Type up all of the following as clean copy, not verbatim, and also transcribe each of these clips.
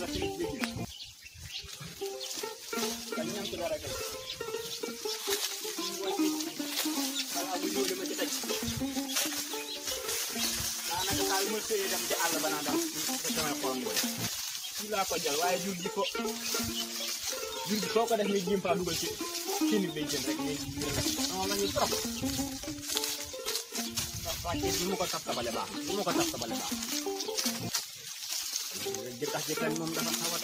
la ci nit dégg dañ ñam ko dara kay wala bu ñëw dama ci taj daanaka saa yu ma sëyee dem ci àll ba naa dem te damay xool mooy fii laa ko jël waaye jur gi soo ko def nga jéem faa dugal ci nit lay jëm rek non la ñu trop wàcce du ma ko tabale baax du ma ko tabale baax jëkkax moom dafa xawat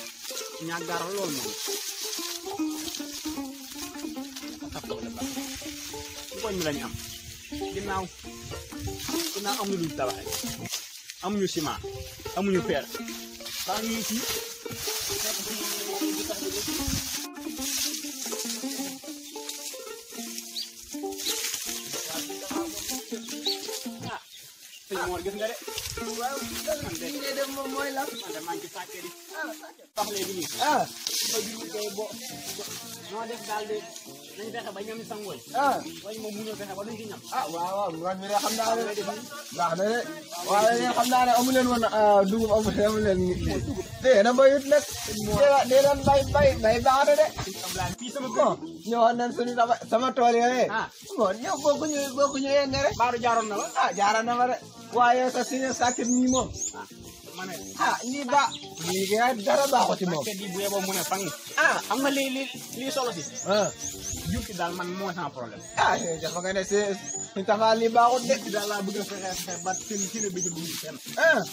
ñàggaar lool moom tabale baax su koñ mi lañu am ginnaaw amuñu luñ tabaxee amuñu ciment amuñu fer saa ñuy fii Mor gis nga de waaw man de moom mooy la man de maa ngi ci sàkkee di tax léegi nii ba jur koy noo def daal de nañ fexe ba ñoom sangooy wañ moom mu ñëw fexe ba duñ ci ñam waaw man mi de xam naa ne baax na de waaye yéen xam naa ne amu leen woon dugub amu leen dee na bayut nag dee leen bay baax na de fii sama bon ñëwoon nañ suñu sama tool yooyu bon ñëw bokkuñu yéen rek baaru jaaroon na la jaaroon na ma de waaye sa suñu sàkkit nii moom ma ne lii lii kay dara baaxu ci moom sàkkit yi bu yeboo mu ne fang xam nga lii solo si jur gi daal man mooy sama problème dafa nga ne si taxaa lii baaxut de daal laa bëgg a fexe ba seen bëgg bu kenn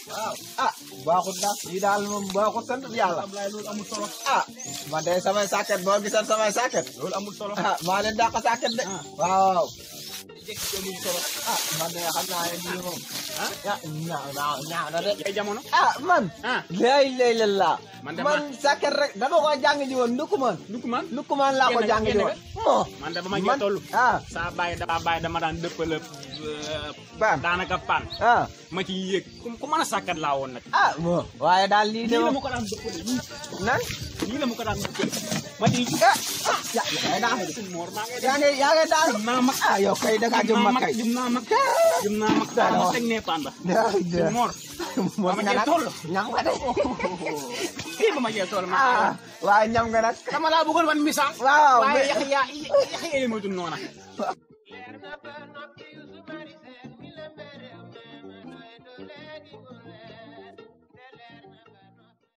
waaw baaxut daal lii daal moom baaxut sant yàlla Ablaye loolu amul solo man de samay sàkket boo gisan samay sàkket loolu amul solo maa leen dàq sàkket de waaw amul solo man de xam naa ne lii moom ñaaw na de ay jamono man lay la man sàkket rek dama ko jàng ji woon ndukkumaan laa ko jàng ji woon man de ba ma jee toll saa bàyyi dama daan dëppale paan daanaka paan ma ci yéeg ku mën a sàkkat laa woon nag waaye daal lii de la ma ko daan dëppale nan lii la ma ko daan dëppale ma ci yaa ngi daal yow kay da ngaa jëm mag kay jëm naa mag ma teg ne paan ba Mor ma jee toll ñam nga de kii ba ma jee toll ma waaye ñam nga nag dama laa bëggoon wan misaal waaw waaye yax ma dun noona Leer na ba noppi yu su bari seen mi la mbere may doole di